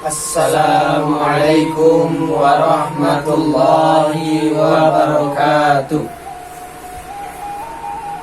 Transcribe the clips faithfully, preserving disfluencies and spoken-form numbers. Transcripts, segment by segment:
Assalamualaikum warahmatullahi wabarakatuh.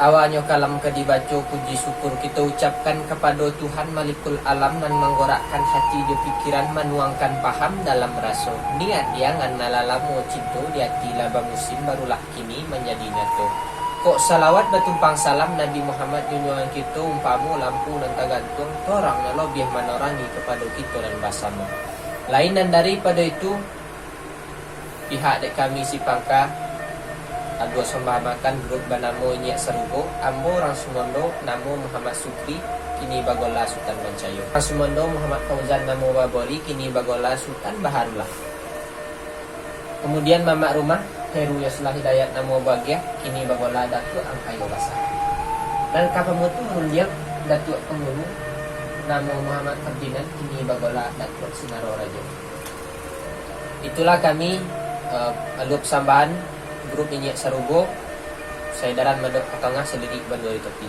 Awalnyo kalam ka dibaco, puji syukur kito ucapkan kapado Tuhan Malikul Alam nan manggorakkan hati jo pikiran, manuangkan paham dalam raso. Niat di angan nan lah lamo, cinto di ati lah bamusim, barulah kini manjadi nyato. Kok salawat batumpang salam Nabi Muhammad junjuangan kito, umpamo lampu nan tagantuang, torang nan lobiah manorangi kapado kito nan basamo. Lain nan daripado itu, pihak dek kami si pangka, Aduah Sombah Makan, grup banamo Inyiak Sarugo, ambo urang Sumondo, namo Muhammad Sukri, kini bagola Sutan Mancayo. Urang Sumondo Muhammad Fauzan, namo baboli, kini bagola Sutan Baharullah. Kamudian, mamak rumah, Heru Yoslah Hidayat, namo bagiah, kini bagola Datuak Angkayo Basa. Nan ka pamutuah rundiang, Datuak Pangulu, namo Muhammad Ferdinand, kini bagola Datuak Sinaro Rajo. Itulah kami, eh, alua pasambahan grup Inyiak Sarugo, saedaran madok ka tangah, salidik baduo di topi.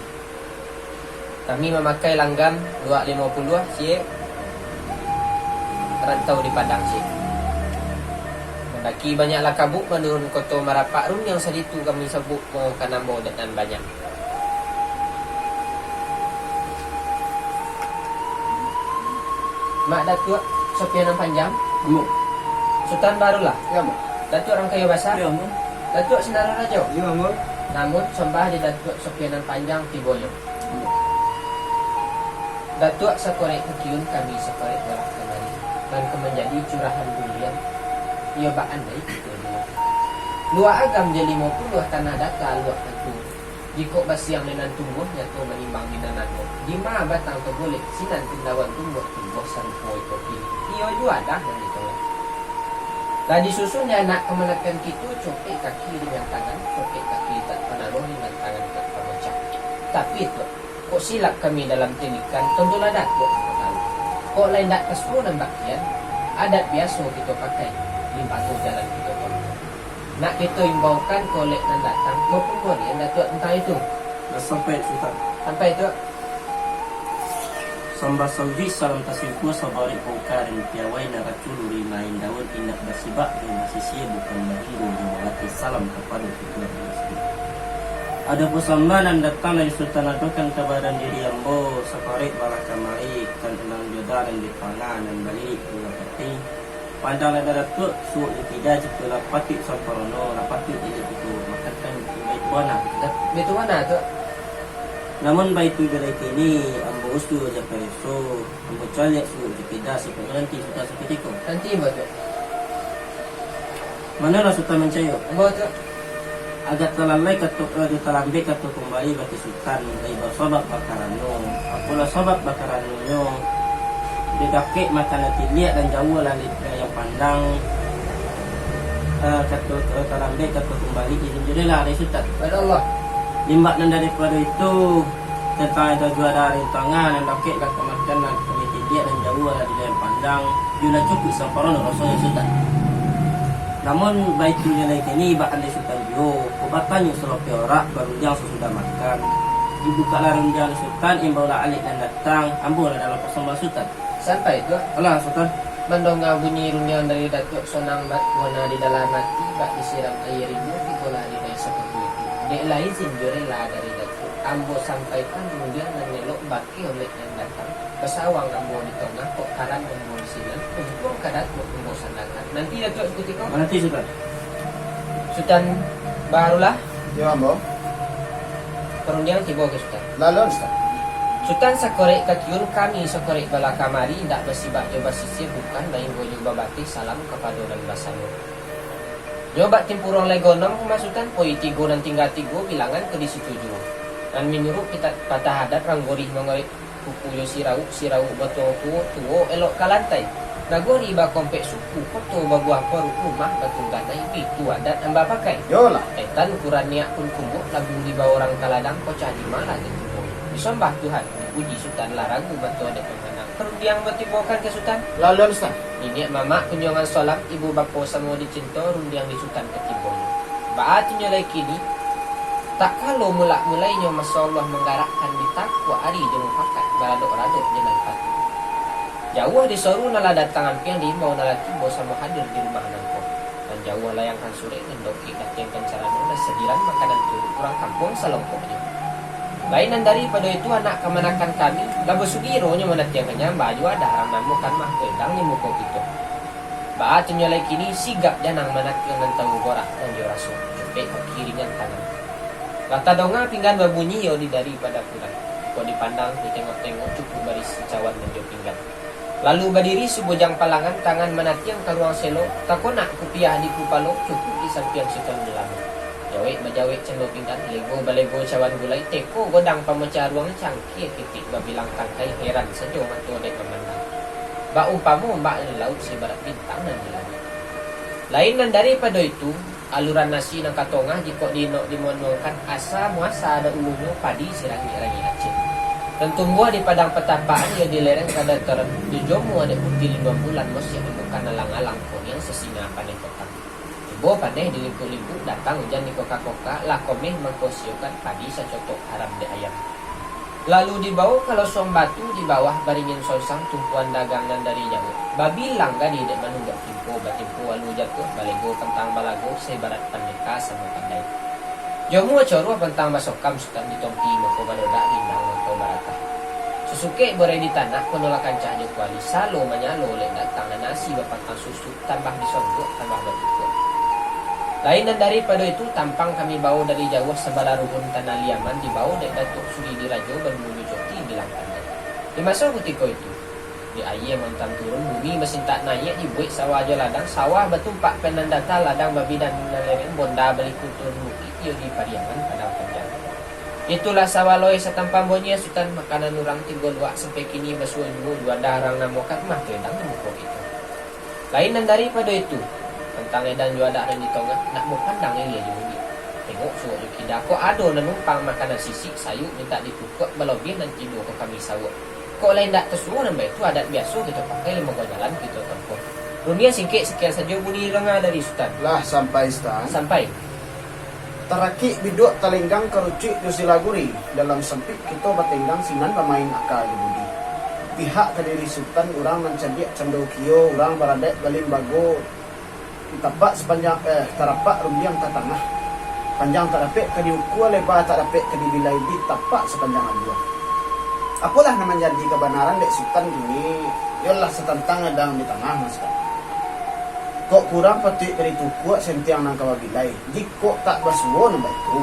Kami mamakai langgam luak limo puluah ciek, rantau di Padang ciek. Mandaki banyak lah kabuk, manurun koto marapak, rundiang saditu kami sabuik, maohkan ambo dek nan banyak. Mak Datuak Sopian Nan Panjang. Ambo. Sutan Baharullah. Yo, ambo. Datuak Angkayo Basa. Yo, ambo. Datuak Sinaro Rajo. Yo, ambo. Namun, sombah di Datuak Sopian Nan Panjang tibonyo. Ambo. Datuak sakorek kakiun, kami sakorek bolah kamari. Nan ka manjadi curahan bulian, iyo bak andai kito duo. Luak agam jo limo puluah, tanah data luak tantu. Jikok basiang di nan tumbuah, nyato manimbang di nan ado. Dima batang tagolek, sinan tindawan tumbuah, tumbuah sarupo iko kini. Iyo juo adah nan di tangah. Lah disusun di anak kamanakan kito, copek kaki ringan tangan, copek kaki tak panaruah, ringan tangan tak pamacah. Tapi tu, kok silap kami dalam tilikan, tontulah Datuak nan tahu. Kok lai indak kasuo nan bakian, adat biaso kito pakai, limbago jalan kito tempuah. Nak kito imbaukan kolek nan datang, maupun barian Datuak tantang itu. Lah sampai, Sutan. Sampai, Tuak. Sambah saujuik salam tasimpua, sabarek bongka den piawai, naraco luri main daun, indak basibak jo basisia, bukan bahinggo jo babateh, salam kapado kito nan miskin. Adopun sambah nan datang dari Sutan adokan ka badan diri ambo, sakorek balah kamari, kan unang joda nan dipanga, nan balirik pulang pati. Pandang nan Datuak, suok jo kida, jikok lah patuik samparono, lah patuik elok kito makankan baitu bana, kan? Baitu bana, Tuak. Namun baitu jo lai kini, ambo usua jo pareso, ambo caliak suok jo kida, sipaik mananti Sutan sakutiko. Nanti, Tuak. Manolah Sutan Mancayo? Ambo, Tuak. Agak talalai kato, agak talambek kato kumbali bakeh Sutan, lai basobab bakarano. Apolah sobab bakaranonyo, dek dakek mata nan tiliak, nan jauah lah di-, nan pandang, eh, kato, eh, talambek kato kumbali, izin jo lah dari Sutan. Pada Allah. Limbak nan daripado itu, tantang itu juo ado rintangan, nan dakek lah ka mata nan tiliak, nan jauah lah di nan pandang, juo lah cukuik samparono rasonyo Sutan. Namun baitu nyo lai kini, bak andai Sutan juo, kok batanyo salapeh orak, barundiang sasudah makan. Dibukaklah rundiang Sutan, imbaulah alek nan datang, ambo lah dalam pasambahan Sutan. Sampai, Tuak. Alah, Sutan. Mandonga bunyi rundiang dari Datuak, sonang bana di dalam ati, bak disiram aia rindu, tibolah di nan saperti itu. Dek lah izin jo rela dari Datuak, ambo sampaikan rundiang nan elok bakeh olek nan datang. Basawang ambo di tongah, kok karam ambo di sinan, untuang ka Datuak ambo sandakan. Nanti Datuak sakutiko. Mananti, Sutan. Sutan Baharullah. Yo, ambo. Parundiang tibo ka Sutan. Lalok, Sutan. Sutan sakorek kakiun, kami sakorek balah kamari, indak basibak jo basisia, bukan bahinggo jo babateh, salam kapado nan basamo. Nyo bak timpuruang lai gonom, Sutan, poi tigo nan tingga tigo, bilangan ka di situ juo. Nan manuruik kitab patah adat, rang gorih mangorek kuku jo sirauik, sirauik batuo tuo, tuo elok ka lantai. Nagori bakompek suku, koto babuah paruik, rumah batungganai, itu adat nan bapakai. Yolah. Etan ukuran niak pun kumuak, labu dibao urang ka ladang, kocah di ma lah ditimboi. Disombah Tuhan, dipuji Sutan, lah ragu mato dek pamandang. Parundiang batibokan ka Sutan. Lalok, Sutan. Niniak mamak kunjuangan salam, ibu bapo samo dicinto, rundiang di Sutan katibonyo. Baa tu nyo lai kini, tak kalo mulak-mulainyo, maso Allah manggarakkan, di takuak ari jo mupakat, baradok-radok jo nan patuik. Jauah disoru nan lah datang, ampiang diimbau nan lah tibo, samo hadir di rumah nangko. Nan jauah layangkan surek, nan dokek datiangkan carano, nan sajiran makanan turuik, urang kampuang salongkoknyo. Lain nan daripado itu, anak kamanakan kami, lah basugironyo manatiangkannyo, baa juo adah rang namokan mah, tu edang di muko kito. Baa tu nyo lai kini, sigap janang manatiang nan tau gorak nan jo raso, copek kaki ringan tangan. Lah tadonga pinggan babunyi yo di dari padakuran. Kok dipandang, ditengok-tengok, cukuik barisi cawan nan jo pinggan. Lalu badiri subujang palangan, tangan manatiang ka ruang selo, takonak kupiah di kupalo, cukuik di sampiang Sutan Ulama. Jawek bajawek cando pinggan, lego balego cawan gulai, teko godang pamacah ruang, cangkia kitik babilang tangkai, heran sajo mato dek mamandang. Baumpamo ombak di lauik, saibarat bintang nan di langik. Lain nan daripado itu, aluran nasi nan ka tongah, jikok diinok dimuan-muankan, asa muasa dahulunyo padi sirangik-rangik aceh. Nan tumbuah di padang patapakan, iyo di lereng kadataran, jo jomu adek putiah limo bulan, mosiak indukan alang-alang, koniang sasinga paneh patang. Tibo paneh dilingkuik-lingkuik, datang ujan dikoka-koka, lah komeh mangkosiokan padi sacotok haram dek ayam. Lalu dibao ka losuang batu, di bawah baringin sonsang, tumpuan dagang nan dari jauah. Babilang gadih dek manunggak timpo, batimpo alu jatuah, balego pantang balago, saibarat pandeka samo pandai. Jomu coruah pantang basokam, Sutan di tompi mangko badodak, rindang mangko baratah. Susukek borai di tanah, kono lah kancah jo kuali, salo manyalo lek datang, nan nasi bapantang susu, tambah disonjuak, tambah batukuak. Lain nan daripado itu, tampang kami bao dari jauah, sabalah ruhun tanah liaman, dibao dek Datuak Suri Dirajo, balumbunyo coti bilang pandai. Di maso kutiko itu, di aia mantang turun, bumi basintak naiak, dibuek sawah jo ladang, sawah batumpak ka nan data, ladang babidan nan lereng, bonda baliku turun bukik, iyo di Pariangan Padang Panjang. Itulah sawah loih satampang bonyia, Sutan, makanan urang tigo luak, sampai kini basuo juo, juo adah rang namokan mah, tu edang di muko kito. Lain nan daripado itu, pantang edan jo adak nan di tongah, nak bapandang ilia jo bubia. Tengok suok jo kida, kok ado nan numpang makanan sisik, sayuk mintak ditukuak, balobiah nan tibo ka kami sawok. Kok lai indak tasuo nan baitu, adat biaso kito pakai, limo go jalan kito tampuah. Rundiang singkek sakian sajo budi danga dari Sutan. Lah sampai, Sutan? Sampai. Tarakik biduak talenggang, karucuik jo silaguri, dalam sampik kito batenggang, sinan bamain aka jo budi. Pihak ka diri Sutan, urang nan cadiak cando kio, urang baradaik balimbago, tapak sapanjang, eh, tarapak rundiang tatangah. Panjang tak dapek ka diukua, leba tak dapek ka dibilai, ditapak sapanjang aluah. Apolah nan manjadi kabanaran dek Sutan kini, iyolah satantang adang di tangah, Mas Sutan. Kok kurang patuik ka ditukuak, sentiang nan ka babilai. Jikok tak basuo nan baitu,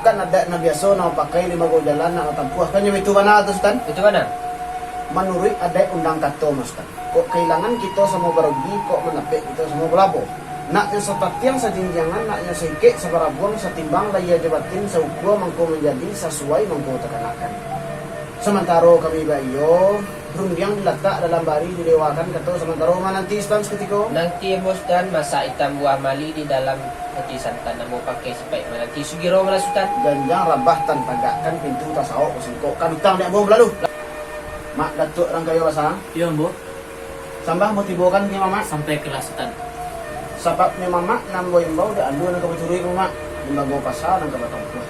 kan adaik nan biaso nan bapakai, limo go jalan nak batampuah, kan jo baitu bana tu, Sutan? Baitu bana. Manuruik adaik undang kato, Mas Sutan, kok kailangan kito samo barugi, kok mandapek kito samo balabo. Nak nyo sapatiang sajinjiangan, nak nyo saikek sabarabuang, satimbang layia jo batin, saukua mangko manjadi, sasuai mangko takanakan. Samantaro kami baiyo, rundiang dilatak dalam bari, didewakan kato, samantaro mananti Sutan sakutiko. Nanti ambo Sutan masak itam buah mali, di dalam roti santan ambo pakai sipaik mananti, sugiro malah Sutan. Janjang rabah tan tagakkan, pintu tasaok basingkok, kabitang dek ambo balalu. Mak Datuak Rangkayo Basa. Iyo, ambo. Sambah ambo tibokan nyo mamak. Sampaikanlah, Sutan. Sabab nyo mamak nan ambo imbau, dek alua nan ka baturuik, mamak, limbago pasa nan ka batampuah.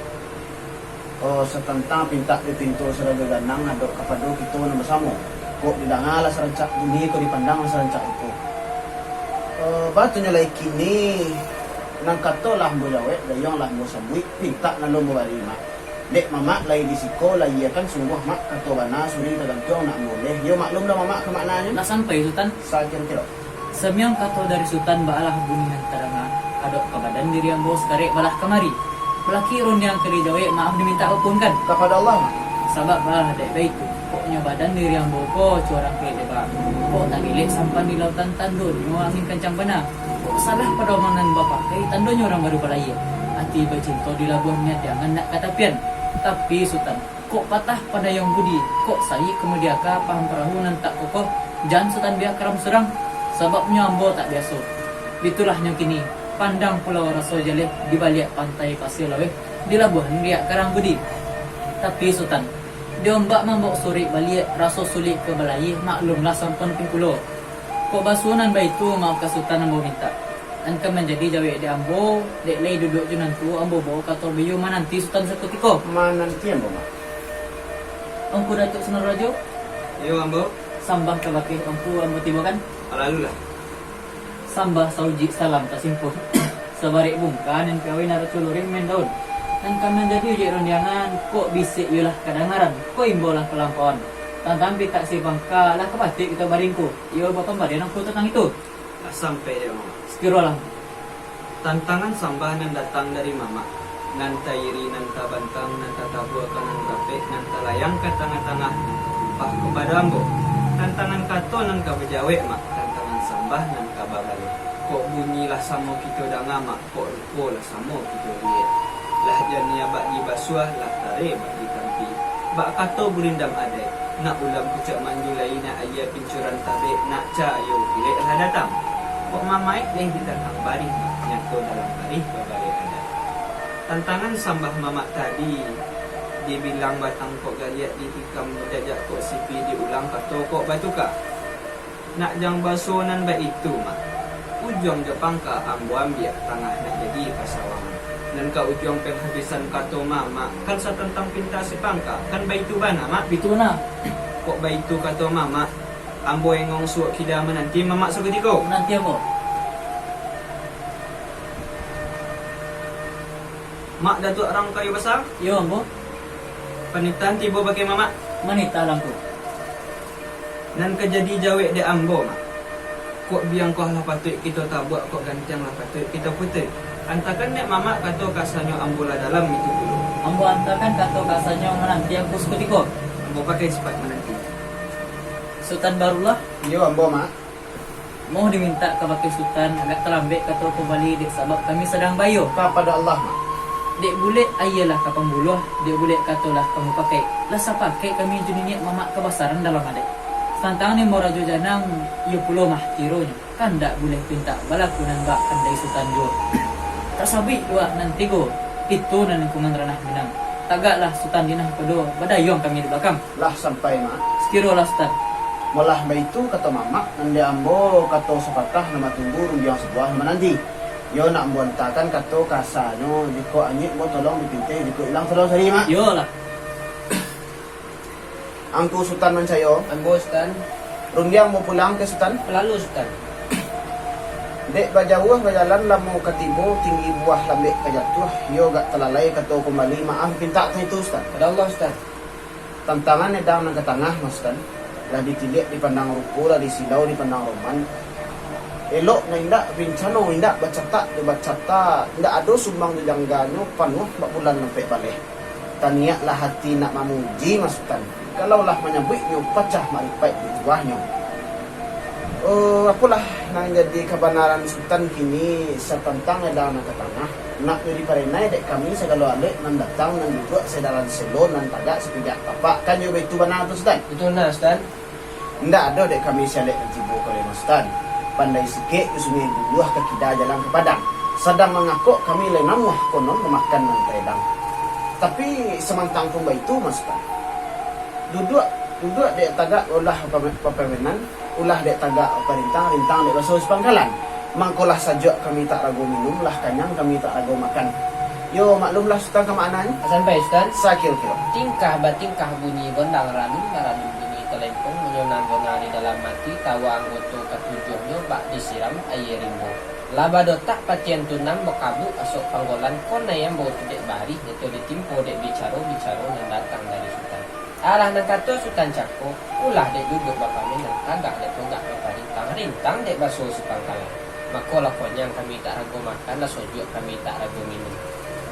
Oh, satantang pintak dipinto sarajo ganang adok kapado kito nan basamo. Kok didangalah sarancak bunyi, kok dipandanglah sarancak rupo. Oh, batunyo lai kini, nan kato lah ambo jawek, gayuang lah ambo sabuik, pintak nan lo ambo bari, mak. Dek mamak lai di siko, layiakan sungguah, mak, kato bana, suri tagantuang nak ambo leh. Yo, maklumlah mamak ka maknanyo. Lah sampai, Sutan? Sakiro-kiro. Samiang kato dari Sutan baalah bunyi nan tadanga, adok ka badan diri ambo sakarek balah kamari. Balaki rundiang ka dijawek, maaf dimintak ampun, kan? Kapado Allah, mak. Sabab baalah dek baitu, kok nyo badan diri ambo ko curang kulik leba, kok tagilek sampan di lautan, tandonyo angin kancang bana. Kok salah padoman nan bapakai, tandonyo urang baru balayia. Ati bacinto di labuah, niat jangan nak ka tapian. Tapi, Sutan, kok patah pandayuang budi, kok sayik kamudi aka, paham parahu nan tak kokoh, jan Sutan biak karam surang, sababnyo ambo tak biaso. Bitulah nyo kini, pandang pulau raso jaleh, di baliak pantai pasia laweh, di labuah riak karang budi. Tapi, Sutan, di ombak mambawok surik baliak, raso sulik ka balayia, maklumlah sampan pih pulo. Kok basuo nan baitu, maaf ka Sutan ambo mintak. Nan ka manjadi jawek dek ambo, dek lai duduak jo nan tuo, ambo bao ka ateh baiyo mananti Sutan sakutiko. Mananti ambo, mak. Angku Datuak Sunan Rajo? Iyo, ambo. Sambah kabakeh Angku ambo tibokan. Lalulah. Sambah saujik salam tasimpuah. Sabarek bungka nan kawin araco luruih main daun. Nan ka manjadi ujuik rundiangan, kok bisik iyo lah kadangaran, kok imbau lah kalampauan. Tantang pintak sipangka lah kapatuik kito baringku. Iyo bapambarian Angku tantang itu. Lah sampai dek Mamak. Sakirolah. Tantangan sambah nan datang dari Mamak, nan tairi, nan tabantang, nan tatabuah ka nan rapek, nan talayang ka tangah-tangah, nan tatumpah kapado ambo. Tantangan kato nan ka bajawek, Mak, tantangan sambah nan ka babaleh. Kok bunyi lah samo kito danga, Mak, kok rupo lah samo kito liek. Lah janiah bak dibasuah, lah tareh bak ditampi. Bak kato gurindam adaik, nak ulam pucuak manjulai, nak aia pincuran tabek, nak cahayo kilek lah datang. Kok mamaik leh di tangah barih, nyato dalam barih babaleh adat. Tantangan sambah Mamak tadi, dibilang batang kok galiak, ditikam mujajak kok sipi, diulang kato kok batuka. Nak jan baso nan baitu, Mak. Ujuang jo pangka ambo ambiak, tangah nak jadi pasawangan. Nan ka ujuang penghabisan kato Mamak, kan satantang pintak sipangka, kan baitu bana, Mak? Baitu bana. Kok baitu kato Mamak, ambo engong suok kida mananti Mamak sakutiko. Mananti ambo. Mak Datuak Rang Kayu Basa? Iyo, ambo. Panitahan tibo bakeh Mamak. Manitahlah, Angku. Nan ka jadi jawek dek ambo, Mak. Kok biang ko lah patuik kito tabuak, kok gantiang lah patuik kito putuih. Antakan dek Mamak kato kasanyo ambo lah dalam itu pulo. Ambo antakan kato kasanyo mananti Angku sakutiko. Ambo pakai sipaik mananti. Sutan Barulah. Iyo, ambo, Mak. Moh dimintak kabakeh Sutan, agak talambek kato kumbali, dek sabab kami sadang baiyo. Kapado Allah, Mak. Dek bulek aia lah ka pambuluah, dek bulek kato lah ka mupakaik. Lah sapakaik kami jo niniak mamak kabasaran dalam adaik. Tantang Nemo Rajo Janang, iyo pulo mah kironyo, kandak buleh pintak balaku nan bak pandai Sutan juo. Tasabuik luak nan tigo, itu nan lingkungan ranah Minang. Tagaklah Sutan di nan kodo, badayuang kami di balakang. Lah sampai, Mak? Sakirolah, Sutan. Molah baitu kato mamak, nan di ambo kato sapatah nan batunggu rundiang sabuah nan mananti. Iyo nak ambo antakan kato kasanyo, jikok anyuik ambo tolong dipinteh, jikok ilang tolong sari, Mak. Iyolah. Angku Sutan mancayo. Ambo, Sutan. Rundiang ambo pulang ke Sutan. Lalu, Sutan. Dek bajauah bajalan lamo ka tibo, tinggi buah lambek ka jatuah, iyo agak talalai kato kumbali, maaf pintak tantang itu, Sutan. Pada Allah, Sutan. Tantangan edang nan ka tangah, Mas Tan. Lah ditiliak dipandang rupo, lah disilau dipandang roman. Elok nan indak, rincano indak, bacatak jo bacata, indak ado sumbang jo jangganyo, panuah bak bulan lampek baleh. Taniaklah hati nak mamuji, Mas Tan. Kalau lah manyabuiknyo, pacah maripaik di juahnyo. Oh, apolah nan jadi kabanaran Sutan kini satantang edang nan ka tangah, nak jo diparenai dek kami sagalo alek nan datang nan duduak saedaran selo nan tagak sapijak tapak, kan jo baitu bana tu, Sutan? Batua nah, Sutan. Indak ado dek kami si alek nan tibo ko lai mah, Sutan. Pandai sikek jo Sungai Buluah ka kida jalan ka Padang. Sadang mangakok kami lai namuah konon mamakan nan taedang. Tapi samantang pun baitu mah, Sutan. Duduak, duduak dek tagak ulah bapame-, bapamenan, ulah dek tagak baparintang, rintang dek baso sapangkalan. Mangkolah sajuak kami tak rago minum, lah kanyang kami tak rago makan. Yo, maklumlah Sutan ka maknanyo. Sampai, Sutan. Sakiro-kiro. Tingkah batingkah bunyi gondang ranun, ranun bunyi talempong, nyonan bona di dalam ati, tawa anggoto katujuahnyo bak disiram aia rimbo. Lah badotak patian tunang, bakabuk asok panggolan, konai ambo tu dek barih, nyato ditimpo dek bicaro-bicaro nan datang dari Sutan. Alah nan kato Sutan cako, ulah dek duduak bapamenan, tagak dek togak baparintang, rintang dek baso sapangkalan. Mako lah konyang kami tak rago makan, lah sojuak kami tak rago minum.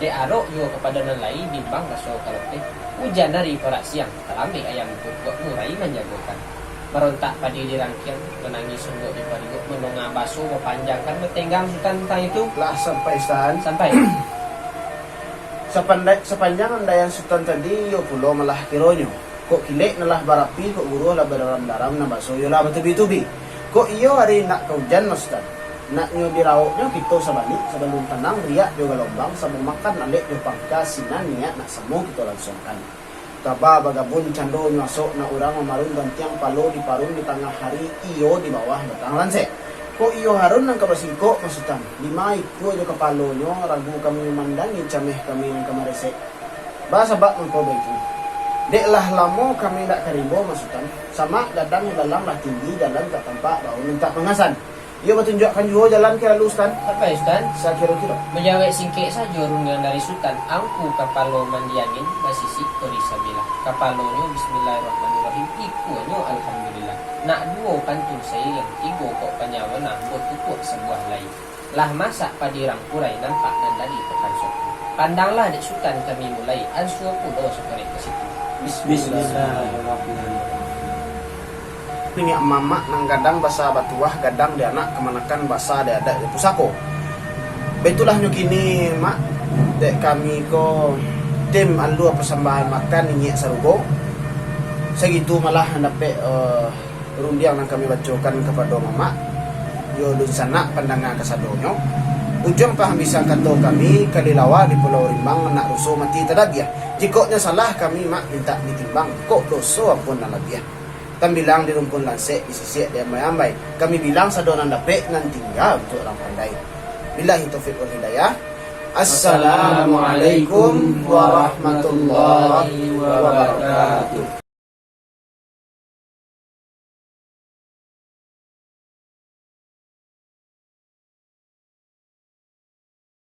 Dek arok juo kapado nan lai, bimbang raso kaloteh. Ujan ari parak siang, talambek ayam dipukuak, murai manjagokan. Marontak padi di rangkiang, manangih sonduak di pariguak, mandonga baso bapanjangkan, batenggang Sutan tantang itu. Lah sampai, Sutan? Sampai. Sapandai, sapanjang andaian Sutan tadi, iyo pulo malah kironyo. Kok kilek nan lah barapi, kok guruah lah badaram-daram, nan baso iyo lah batubi-tubi. Kok iyo ari nak ka ujan, Mas Sutan? Naknyo diraoknyo kito sabalik, sabalun tanang riak jo galombang, samo makan alek jo pangka, sinan niat nak samo kito langsuangkan. Kaba bagabun candonyo asok, nak urang mamarun gantiang palo diparun di tangah hari, iyo di bawah batang lansek. Kok iyo harun nan ka basingkok, Mas Sutan? Dima ikua jo kapalonyo, ragu kami mamandangi, cameh kami nan ka maresek. Basabab mangko baitu. Dek lah lamo kami dak ka rimbo, Mak Sutan. Samak gadang dalam lah tinggi, jalan tak tampak, bau mintak pangasan. Iyo batunjuakkan juo jalan ka lalu, Sutan. Apo, Sutan? Sakiro-kiro. Bajawek singkek sajo rundiang dari Sutan, angku kapalo mandi angin, basisik kori sabilah. Kapalonyo bismillahirrahmanirrahim, ikonyo alhamdulillah. Nak duo pantun sairing, tigo kok panyawo nan batutuak sabuah lai. Lah masak padi rangkurai, nampak nan dari pakan soku. Pandanglah dek Sutan kami mulai, ansua pulo sakorek ka situ. Bismillahirrahmanirrahim. Niniak mamak nan gadang basa batuah, gadang di anak kamanakan, basa di adat di pusako. Baitulah nyo kini, Mak, dek kami ko tim Alua Pasambahan Makan Inyiak Sarugo. Sagitu malah nan dapek, eh, rundiang nan kami bacokan kapado Mamak, yo dunsanak pandanga kasadonyo. Ujuang pahambisan kato kami, kalilawa di Pulau Rimbang, anak ruso mati tadabiah. Jikok nyo salah kami, Mak, mintak ditimbang, kok doso ampun nan labiah. Tambilang di rumpun lansek, disisiak di ambai-ambai. Kami bilang sado nan dapek, nan tingga untuak urang pandai. Billahi taufiq wal hidayah. Assalamualaikum warahmatullahi wabarakatuh.